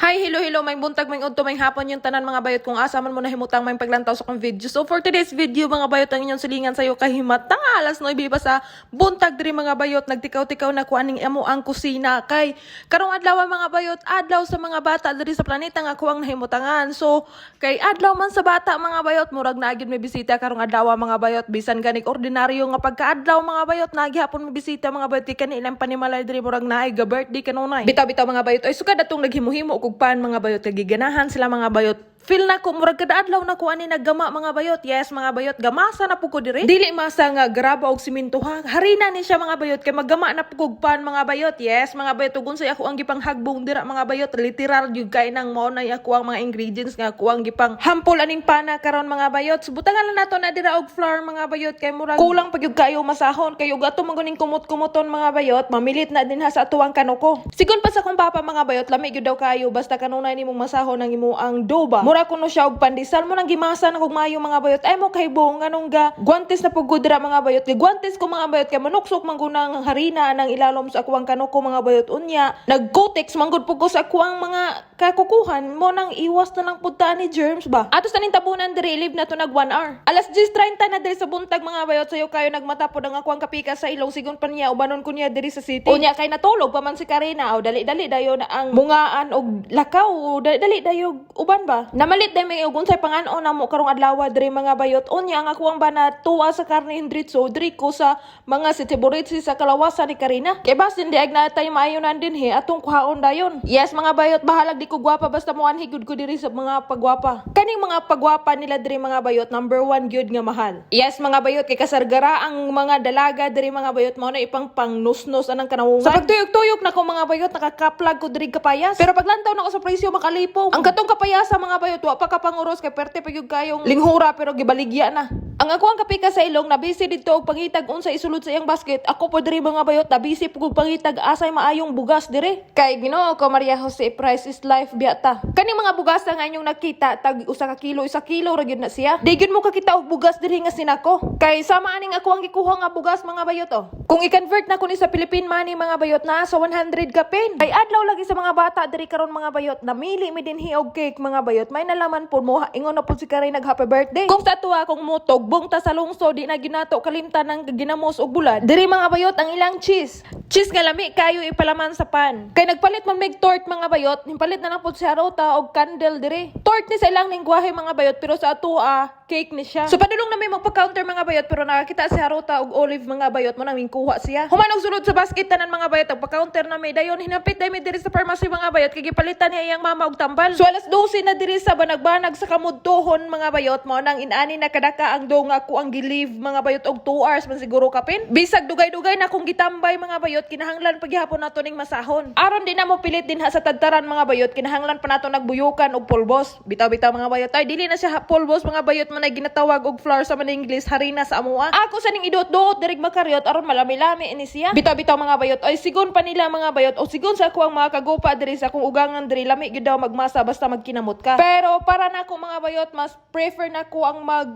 Hi, hello, hello, maayong buntag, maayong udto, maayong hapon yung tanan, mga bayot, kung asa man mo nahimutang maayong paglantaw sa akong video. So for today's video, mga bayot, ang inyong silingan sayo kahimatang alas 9 pa sa buntag diri, mga bayot, nagtikaw-tikaw na ko aning amo ang kusina kay karong adlaw, mga bayot, adlaw sa mga bata diri sa planeta nga ako ang nahimutangan. So kay adlaw man sa bata, mga bayot, murag naa gyud may bisita karong adlaw, mga bayot, bisan ganig ordinaryo nga pagkaadlaw, mga bayot, naa gihapon may bisita, mga bayot, kay kani ilang panimalay diri murag naay ga birthday kanunay. Bitaw-bitaw, mga bayot, ay sukad atong naghimo-himo og pan, mga bayot, kay giganahan sila, mga bayot. Feel na ko murag kada adlaw na ko ani naggama, mga bayot. Yes, mga bayot, gamasa na pud ko diri. Dili masa nga graba og simento ha. Harina ni siya, mga bayot, kay maggama na pud kog pan, mga bayot. Yes, mga bayot, ug unsay ako ang gipanghagbong dira, mga bayot, literal gyud kay nang mao na ako ang mga ingredients nga ako ang gipang hampol aning pana karon, mga bayot. So butangan lang nato na dira og flour, mga bayot, kay murag kulang pa gyud kayo masahon kay ug ato man guning kumot-kumoton, mga bayot, mamilit na din ha sa atuang kanoko. Sigon pa sa akong papa, mga bayot, lami gyud daw kayo basta kanunay nimong masahon ang imo ang dough ba. Mura kuno siya og pandesal mo nang gimasa na kog maayo, mga bayot. Ay mo kahibong nganong ga guantes na pud ko dira, mga bayot. Gi guantes ko, mga bayot, kay manuksok man gunang harina nang ilalom sa akuang kanoko, mga bayot. Unya nagkotex man gud pud ko sa akuang mga kakukuhan mo nang iwas na lang pud ta ni germs ba. Atos taning tabunan diri, leave na to nag 1 hour. Alas 10:30 na diri sa buntag, mga bayot, sayo kayo nagmata pod ang akuang kapika sa ilong, sigon pa niya ubanon ko niya diri sa city. Unya kay natulog pa man si Karina, o dali-dali dayon ang mungaan og lakaw, dali-dali dayo uban ba. Namalit day may og unsay pangan-on namo karong adlaw diri, mga bayot. Unya ang akuang bana tuwa sa karne hindritso diri ko sa mga sitiburitsi sa kalawasan ni Karina. Kay basin di ag natay maayo nan dinhi atong kuhaon dayon. Yes, mga bayot, bahalag di ko gwapa basta mo anhi gud ko diri sa mga pagwapa. Kaning mga pagwapa nila diri, mga bayot, number one gyud nga mahal. Yes, mga bayot, kay kasargara ang mga dalaga diri, mga bayot, mao na ipang pangnusnos anang kanawungan. Sa pagtuyok-tuyok nako, mga bayot, nakakaplag ko diri kapayas. Pero paglantaw nako sa presyo, makalipong. Ang katong kapayasa, mga bayot, wa pa ka panguros kay perte pa gyud kayong linghura pero gibaligya na. Ang ako ang kapika sa ilong na busy didto og pangitag unsa isulod sa iyang basket. Ako po diri, mga bayot, na busy pug pangitag asay maayong bugas diri. Kay Ginoo ko Maria Jose, price is life biya ta. Kaning mga bugas nga inyong nakita, tag 1 ka kilo, 1 kilo ra gyud na siya. Di gyud mo kakita og bugas diri nga sinako. Kay sama aning ako ang gikuha nga bugas, mga bayot, oh. Kung i-convert na ko ni sa Philippine money, mga bayot, naa sa 100 kapin. Kay adlaw lagi sa mga bata diri karon, mga bayot, namili mi dinhi og cake, mga bayot. May nalaman po mo, ingon na po si Karay nag happy birthday. Kung sa tuwa kung mutog, bung ta sa lungsod, di na ginato kalimtan ng ginamos og bulad. Diri, mga bayot, ang ilang cheese. Cheese nga lami kayo ipalaman sa pan. Kay nagpalit man mig tort, mga bayot, nipalit na lang po si Harota og candle diri. Tort ni sa ilang lingwahe, mga bayot, pero sa atua cake ni siya. So padulong na may magpa-counter, mga bayot, pero nakakita si Harota og olive, mga bayot, mo nang kuha siya. Human og sulod sa basket tanan, mga bayot, pa-counter na may dayon hinapit day mi diri sa pharmacy, mga bayot, kay gipalitan niya iyang mama og tambal. So alas 12 na diri sa banagbanag sa kamudtohon, mga bayot, mo nang inani na kadaka ang dough nga ako ang gi-leave, mga bayot, og 2 hours man siguro kapin. Bisag dugay-dugay na kung gitambay, mga bayot, kinahanglan paghihapon nato ning masahon. Aron di na mo pilit din ha sa tadtaran, mga bayot, kinahanglan pa nato nagbuyukan og pulbos. Bitaw-bitaw, mga bayot, ay dili na siya pulbos, mga bayot, man ay ginatawag og flour sa man English, harina sa amoa. Ako sa ning idot-dot dirig makaryot aron malami-lami ini siya. Bitaw-bitaw, mga bayot, ay sigon pa nila, mga bayot, o sigon sa ako ang mga kagupa diri sa akong ugangan diri, lami gyud daw magmasa basta magkinamot ka. Pero para na ako, mga bayot, mas prefer na ko ang mag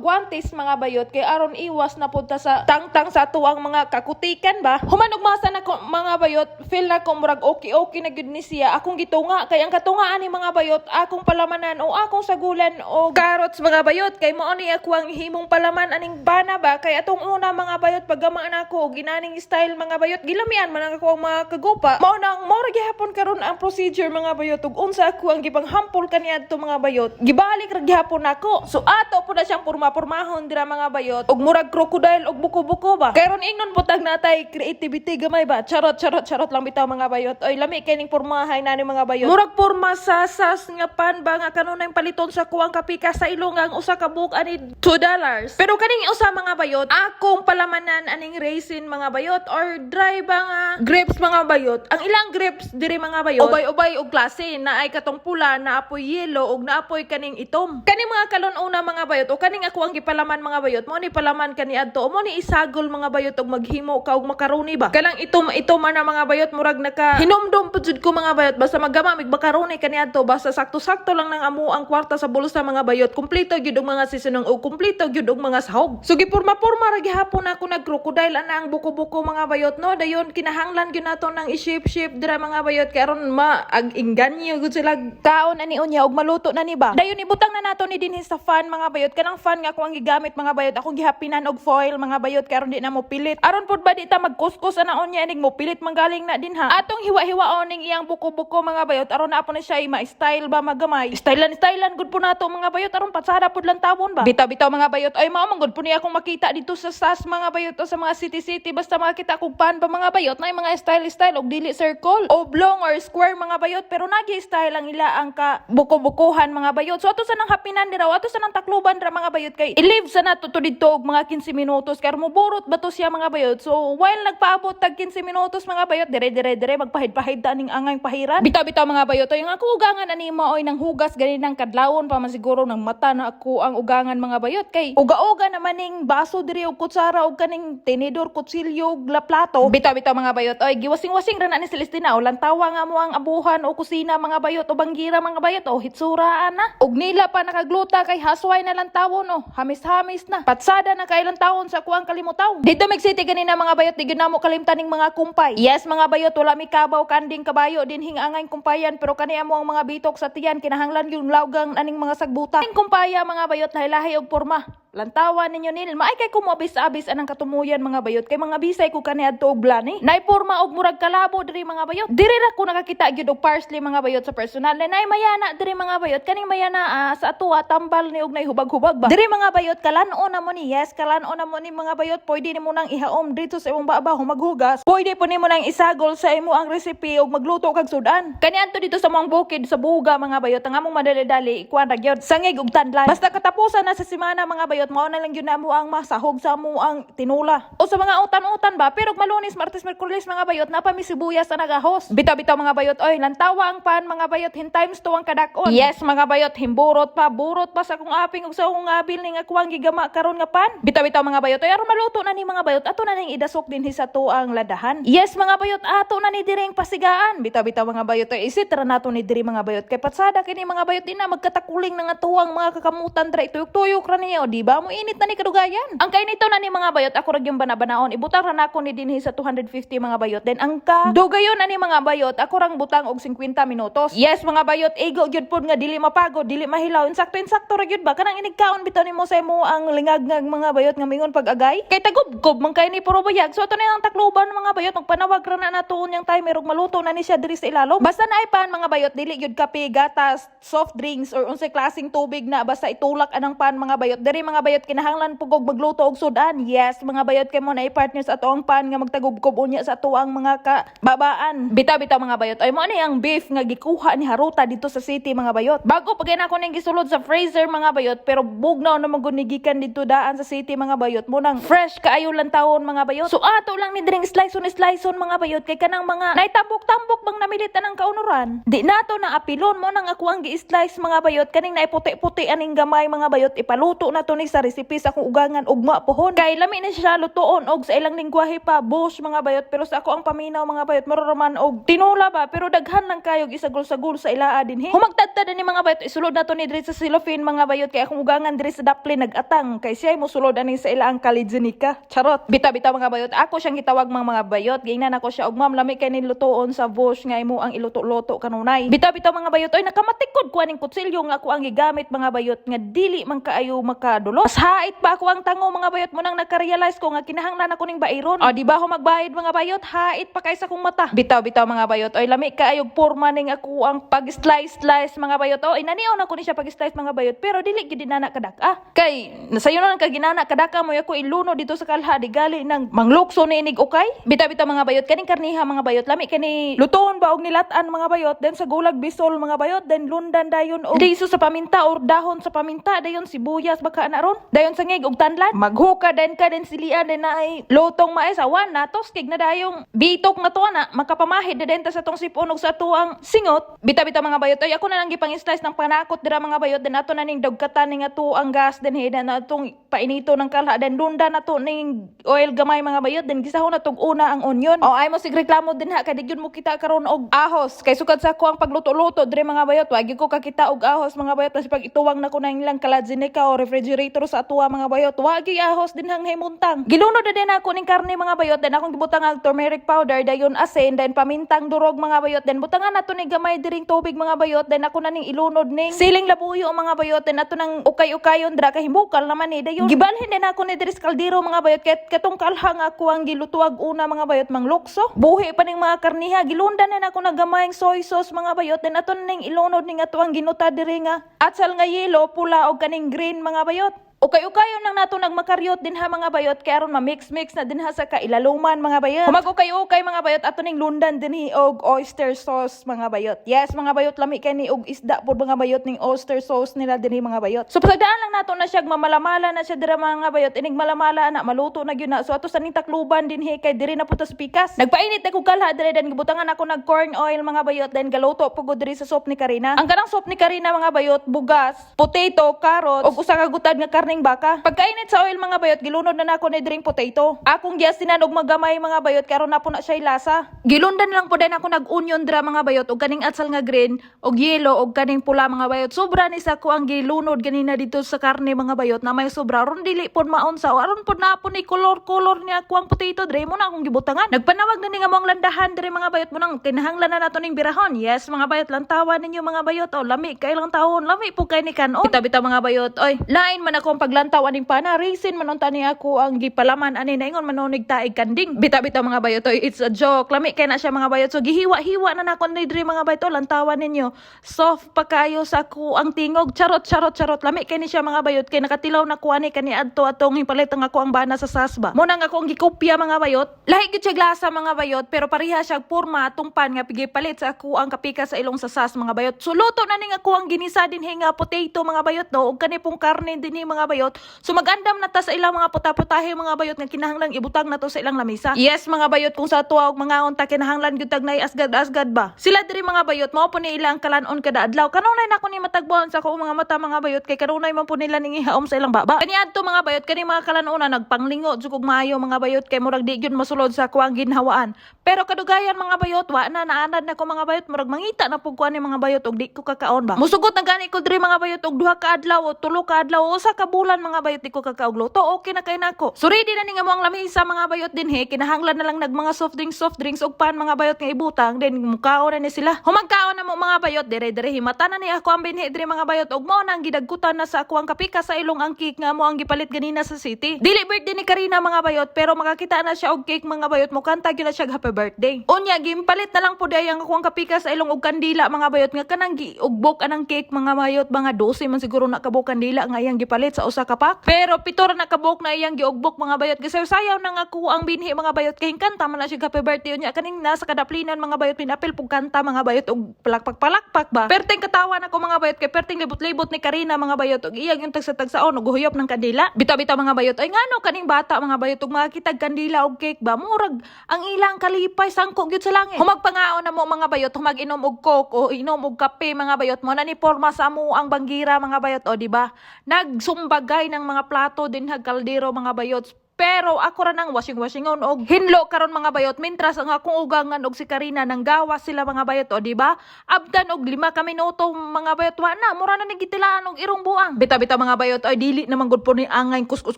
guantes, mga bayot, kay aron iwas na punta sa tangtang sa ato ang mga kakutikan ba. Human og masa na ko, mga bayot, feel na ko murag okay na gyud ni siya. Akong gitunga kay ang katungaan ni, mga bayot, akong palamanan o akong sagulan og carrots, mga bayot, kay mao ni ako ang himong palaman aning bana ba. Kay atong una, mga bayot, paggamaan ako ginaning style, mga bayot, gilamian man ang ako ang mga kagupa. Mao nang mao ra gihapon karon ang procedure, mga bayot, ug unsa ako ang gipanghampol kaniadto, mga bayot, gibalik ra gihapon nako. So ato po na siyang purma-purmahon dira, mga bayot, ug murag crocodile og buko-buko ba. Karon ingnon putag natay creativity gamay ba. Charot, charot, charot lang bitaw, mga bayot. Oy, lami kay ning pormahay nani, mga bayot, murag porma sa sas nga pan ba nga kanunay paliton sa kuwang kapika sa ilong ang usa ka book ani $2. Pero kaning usa, mga bayot, akong palamanan aning raisin, mga bayot, or dry ba nga grapes, mga bayot. Ang ilang grapes diri, mga bayot, ubay-ubay og klase na ay katong pula, na apoy yellow ug naapoy kaning itom. Kaning mga kalon una, mga bayot, o kaning ako ang gipalaman, mga bayot, mo ni palaman kaniadto o mo ni isagol, mga bayot, og maghimo ka og macaroni ba. Kanang itom itom man na, mga bayot, murag naka hinumdum pud jud ko, mga bayot, basta maggama mig macaroni kaniadto, basta sakto-sakto lang nang amo ang kwarta sa bulsa, mga bayot, kumpleto gyud. gyud og mga seasoning og kumpleto gyud og mga sahog. So gipurma-purma ra gihapon ako, nag-crocodile ana ang buko-buko, mga bayot, no. Dayon kinahanglan gyud nato nang i-shape-shape dira, mga bayot, kay aron ma ag inganyo gud sila kaon ani unya og maluto na ni ba. Dayon ibutang na nato ni dinhi sa fan, mga bayot, kanang fan nga ako ang gigamit, mga bayot, akong gihapinan og foil, mga bayot, kay aron di na mo pilit. Aron pud ba di ta magkuskus ana unya inig mo pilit manggaling na din ha. Atong hiwa-hiwaon ning iyang buko-buko, mga bayot, aron na po na siya ma-style ba magamay. Stylean stylean gud po nato, mga bayot, aron patsada pud lang tawon ba. Bitaw-bitaw, mga bayot, ay mao man gud po niya akong makita dito sa SAS, mga bayot, o sa mga city-city, basta makita kog pan ba, mga bayot, na mga style style og dili circle, oblong or square, mga bayot, pero nagi style ang ila ang ka buko-bukuhan, mga bayot. So ato sa nang hapinan dira, ato sa nang takluban dira, mga bayot, kay i-leave sa nato to didto og mga 15 minutos kay muburot ba to siya, mga bayot. So while nagpaabot tag 15 minutos, mga bayot, dire dire dire magpahid-pahid ta ning angay pahiran. Bitaw-bitaw, mga bayot, ay ang ako ugangan ani mo oy nang hugas gani ng kadlawon pa man siguro nang mata na ako ang ugangan, mga bayot, kay uga-uga naman ning baso diri og kutsara og kaning tinidor, kutsilyo og plato. Bitaw-bitaw, mga bayot, oy giwasing-wasing ra na ni Celestina o lantawa nga mo ang abuhan o kusina, mga bayot, o banggira, mga bayot, o hitsura ana. Og nila pa nakagluta kay hasway na lang tawon o hamis-hamis na. Patsada na kay lang tawon sa kuang kalimutaw. Dito mig city ganina, mga bayot, di gyud namo kalimtan ning mga kumpay. Yes, mga bayot, wala mi kabaw kanding kabayo din hing angay kumpayan, pero kani amo ang mga bitok sa tiyan, kinahanglan yung lawgang aning mga sagbuta. Ning kumpaya, mga bayot, lahi-lahi og porma. Lantawan ninyo nil, maay kay kumabis-abis anang katumuyan, mga bayot, kay mga bisay ko kani adto og blani. Nay porma og murag kalabo diri, mga bayot. Diri ra ko nakakita gyud og parsley, mga bayot, sa personal. Nay mayana diri, mga bayot, kaning mayana sa ato tambal ni og nay hubag-hubag ba. Diri, mga bayot, kalan-on na mo ni, yes, kalan-on na mo ni, mga bayot, pwede nimo nang ihaom dito sa imong baba maghugas. Pwede po nimo nang isagol sa imo ang recipe og magluto kag sudan. Kani adto dito sa mong bukid sa buga, mga bayot, ang among madali-dali kuan ra gyud. Sangig ug tanlay. Basta katapusan na sa semana, mga bayot, mao na lang gyud namo ang masahog sa amo ang tinula. O sa mga utan-utan ba, pero og Malunes, Martes, Miyerkules, mga bayot, napa mi sibuyas sa nagahos. Bitaw-bitaw, mga bayot, oy, lantawa ang pan, mga bayot, hin times to ang kadakon. Yes, mga bayot, himburot pa, burot pa sa akong aping ug sa akong abil ning akuang gigama karon nga pan. Bitaw-bitaw, mga bayot, oy, aron maluto na ni, mga bayot, ato na ning idasok dinhi sa tuang ladahan. Yes, mga bayot, ato na ni diring pasigaan. Bitaw-bitaw, mga bayot, oy, isit ra nato ni diri, mga bayot, kay patsada kini, mga bayot, di na magkatakuling na nga tuwang mga kakamutan dra, ituyok-tuyok ra niya, o di ba? Mo init na ni kadugayan. Ang kainito na ni, mga bayot, ako ra gyud bana-banaon. Ibutang ra nako ni dinhi sa 250, mga bayot. Then ang ka dugayon ani, mga bayot, ako rang butang og 50 minutos. Yes, mga bayot, igo gyud pod nga dili mapagod, dili mahilaw. Insakto insakto ra gyud ba kanang inig kaon bitaw nimo sa imo ang lingag-ngag, mga bayot, nga mingon pag agay. Kay tagubkob man kay ni puro bayag. So ato na ang takluban, mga bayot, magpanawag ra na nato unyang timer ug maluto na ni siya diri sa ilalom. Basta naay pan, mga bayot, dili gyud kape, gatas, soft drinks or unsay klaseng tubig na, basta itulak anang pan, mga bayot. Diri, mga bayot, kinahanglan pugog magluto og sudan. Yes, mga bayot, kay mo na partners ato ang pan nga magtagubkob unya sa ato ang mga kababaan. Bitaw-bitaw, mga bayot. Ay mo ani ang beef nga gikuha ni Haruta dito sa city, mga bayot. Bago pa gani ako ning gisulod sa freezer, mga bayot, pero bugnaw na magud ni gikan dito daan sa city, mga bayot. Mo nang fresh kaayo lang tawon, mga bayot. So ato lang ni drink slice on slice on, mga bayot, kay kanang mga naitambok-tambok bang namilit anang kaunuran. Di nato na apilon, mo nang ako ang gi-slice, mga bayot, kaning naiputi-puti aning gamay, mga bayot, ipaluto na to ni sa recipe sa akong ugangan ugma pohon. Kay lami ni siya lutuon og sa ilang lingwahe pa bush, mga bayot, pero sa ako ang paminaw, mga bayot, maroraman og tinula ba, pero daghan lang kayog isagol-sagol sa ilaa dinhi. Humagtadtad ani, mga bayot, isulod na to ni diri sa cellophane, mga bayot, kay akong ugangan diri sa dapli nag-atang kay siya mosulod ani sa ilaang kalidzinika. Charot. Bitaw-bitaw, mga bayot, ako siyang gitawag mga bayot. Giingnan ako siya og ma'am, lami kay nilutoon sa bush nga imo ang iluto-luto kanunay. Bitaw-bitaw, mga bayot, oy nakamatikod ko aning kutsilyo nga ako ang gigamit, mga bayot, nga dili man kaayo makadulot. Mas hait pa ako ang tango, mga bayot, mo nang nakarealize ko nga kinahanglan ako ning bairon. O di ba ako magbayad, mga bayot, hait pa kay sa akong mata. Bitaw-bitaw, mga bayot, oy lami kaayo porma ning ako ang pag-slice slice, mga bayot. O inanion ako ni siya pag-slice, mga bayot, pero dili gyud inana kadak-a. Kay nasayo na lang kag ginana kadaka mo ako iluno dito sa kalha di gali nang manglukso ni inig ukay. Bitaw-bitaw, mga bayot, kaning karniha, mga bayot, lami kani lutoon ba og nilatan, mga bayot, then sa gulag bisol, mga bayot, then lundan dayon og liso sa paminta or dahon sa paminta, dayon sibuyas baka na ron. karon. Dayon sangig og tanlad. Maghuka din ka din silian din na ay lutong mais awan na toskig na dayong bitok na to ana makapamahid na din ta sa tong sipon og sa tuang singot. Bita-bita, mga bayot, ay ako na lang gipang slice ng panakot dira, mga bayot, din ato na ning dugkatan ning ato ang gas din he na atong painito ng kalha, then lunda na to ning oil gamay, mga bayot, then gisahon na tog una ang onion. O ay mo sig reklamo din ha kay di gyud mo kita karon og ahos kay sukad sa ako ang pagluto-luto diri, mga bayot, wa gyud ko kakita og ahos, mga bayot, kasi pag ituwang na ko na ilang kaladzinika o refrigerator sa atuwa, mga bayot, wa gyud ahos din hang himuntang. Gilunod na din ako ning karne, mga bayot, then akong gibutang ang turmeric powder, dayon asin, then pamintang durog, mga bayot, then butangan nato ni gamay diring tubig, mga bayot, then ako na ning ilunod ning siling labuyo, mga bayot, then ato nang ukay-ukayon dra kay himukal naman ni. Dayon gibalhin din ako ni diri sa kaldero, mga bayot, kay katong kalha nga ako ang gilutuag una, mga bayot, manglukso buhi pa ning mga karniha. Gilundan na ako nagamayng soy sauce, mga bayot, then ato na ning ilunod ning ato ang ginuta diri nga atsal nga yellow, pula og kaning green, mga bayot. Ukay-ukayon lang nato nagmakaryot din ha, mga bayot, kay aron ma-mix-mix na din ha sa kailaluman, mga bayot. Humag ukay-ukay, mga bayot, ato ning lundan dinhi og oyster sauce, mga bayot. Yes, mga bayot, lami kay ni og isda pod, mga bayot, ning oyster sauce nila dinhi, mga bayot. So pasagdaan lang nato na siya mamalamala na siya dira, mga bayot. Inig malamala na, maluto na gyud na. So ato sa ning takluban dinhi kay diri na pud ta sa pikas. Nagpainit na kog kalha diri, then gibutangan ako nag corn oil, mga bayot, then galuto pud ko diri sa soup ni Karina. Ang kanang soup ni Karina, mga bayot, bugas, potato, carrots, ug usa ka gutad nga karneng baka. Pagkainit sa oil, mga bayot, gilunod na nako ni diring potato. Akong giasinan og magamay, mga bayot, karon na po na siya lasa. Gilundan lang po din ako nag onion dra, mga bayot, og kaning atsal nga green, og yellow, og kaning pula, mga bayot. Sobra ni sa ko ang gilunod ganina dito sa karne, mga bayot, na may sobra aron dili pod maunsa o aron pod na po ni color-color niya ako ang potato dre mo na akong gibutangan. Nagpanawag na ni nga mong landahan dre, mga bayot, mo nang kinahanglan na nato ning birahon. Yes, mga bayot, lantawan ninyo, mga bayot. O lami kay lang taon, lami po kay ni kanon. Bitaw mga bayot, oy, lain man ako ang paglantaw aning pana, raisin man unta ni ako ang gipalaman ani naingon manunig taig kanding. Bitaw mga bayot, oy, it's a joke. Lami kay na siya, mga bayot. So gihiwa-hiwa na nako ni dre, mga bayot, oh, lantawan ninyo. Soft pa kayo sa ako ang tingog. Charot, charot, charot. Lami kay ni siya, mga bayot, kay nakatilaw na ko ani kani adto atong hipalit ang ako ang bana sa sasba. Mo nang ako ang gikopya, mga bayot. Lahi gyud siya lasa, mga bayot, pero pareha siya porma atong pan nga gipalit sa ako ang kapika sa ilong sa sas, mga bayot. So luto na ning ako ang ginisa dinhi nga potato, mga bayot, no, ug kani pong karne dinhi, mga bayot. So magandam na ta sa ilang mga puta-putahe, mga bayot, nga kinahanglan ibutang na to sa ilang lamisa. Yes, mga bayot, kung sa tuwa og mga unta kinahanglan gyud tag nay asgad-asgad ba. Sila diri, mga bayot, mao po ni ilang kalanon kada adlaw. Kanunay na ko ni matagbuan sa akong mga mata, mga bayot, kay kanunay man po nila ning ihaom sa ilang baba. Kani adto, mga bayot, kani mga kalanuna nagpanglingo jud kog maayo, mga bayot, kay murag di gyud masulod sa ako ang ginhawaan. Pero kadugayan, mga bayot, wa na naanad na ko, mga bayot, murag mangita na pug ko ani, mga bayot, og di ko kakaon ba. Musugot na gani ko diri, mga bayot, og 2 ka adlaw o 3 ka adlaw o usa ka bulan, mga bayot, di ko kakaog luto. Okay na kay nako. So ready na ni nga mo ang lamisa, mga bayot, dinhi, kinahanglan na lang nag mga soft drinks ug pan, mga bayot, nga ibutang, then mukaon na ni sila. Humagkaon na mo, mga bayot, dire dire himata na ni ako ang binhi diri, mga bayot, ug mao na ang gidagkutan na sa ako ang kapika sa ilong ang cake nga mo ang gipalit ganina sa city. Dili birthday ni Karina, mga bayot, pero makakita na siya og cake, mga bayot, mo kanta gyud na siya og happy birthday. Unya gimpalit na lang pud ay ang ako ang kapika sa ilong og kandila, mga bayot, nga kanang giugbok anang cake, mga bayot, mga 12 man siguro na kabuok kandila nga iyang gipalit sa usa ka pack. Pero 7 ra na kabuok na iyang giugbok, mga bayot. Kasi sayaw na nga ko ang binhi, mga bayot, kay kanta man na siya happy birthday niya kaning nasa kadaplinan, mga bayot, pinapil pug kanta, mga bayot, og palakpak-palakpak ba. Perteng katawa na ko, mga bayot, kay perteng libot-libot ni Karina, mga bayot, og iyang yung tagsa-tagsaon og huyop ng kandila. Bitaw-bitaw, mga bayot, ay ngano kaning bata, mga bayot, og makakitag kandila og cake ba, murag ang ilang kalipay sangko gyud sa langit. Humagpangaon na mo, mga bayot, humag inom og Coke o inom og kape, mga bayot, mo na ni porma sa amo ang banggira, mga bayot, o di ba? Nagsumbagay ng mga plato din hag kaldero, mga bayot. Pero ako ra nang washing-washingon og hinlo karon, mga bayot, mintras ang akong ugangan og si Karina nang gawas sila, mga bayot, o di ba? Abdan og 5 ka minuto, mga bayot, wa na mura na ni gitilaan og irong buang. Bitaw-bitaw, mga bayot, ay dili naman gud po ni angay kuskus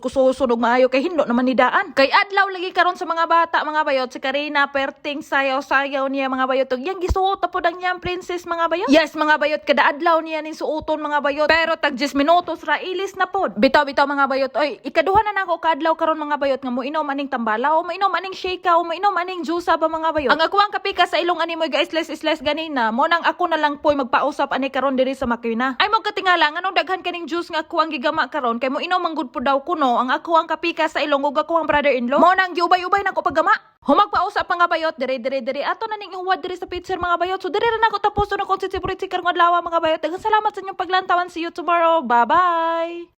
kususon og maayo kay hinlo naman ni daan. Kay adlaw lagi karon sa mga bata, mga bayot, si Karina perting sayaw-sayaw niya, mga bayot, og yang gisuot na pud ang niyang princess, mga bayot. Yes, mga bayot, kada adlaw niya ning suoton, mga bayot. Pero tag 10 minutos ra, ilis na pod. Bitaw-bitaw, mga bayot, oy ikaduha na nako kaadlaw karon, mga bayot, nga moinom aning tambala o moinom aning shake o moinom aning juice ba, mga bayot. Ang ako ang kapika sa ilong ani mo ga slice slice ganina, mo nang ako na lang po'y magpausap ani karon diri sa makina. Ay mo katingala nganong daghan kaning juice nga ako ang gigama karon kay mo inom man gud po daw kuno ang ako ang kapika sa ilong ug ako ang brother-in-law. Mo nang giubay-ubay nako paggama. Humagpausap, mga bayot, dire dire dire ato na ning ihuwad diri sa pizza, mga bayot. So dire ra nako tapos na kung si karong adlaw, mga bayot. Daghang salamat sa inyong paglantawan. See you tomorrow. Bye bye.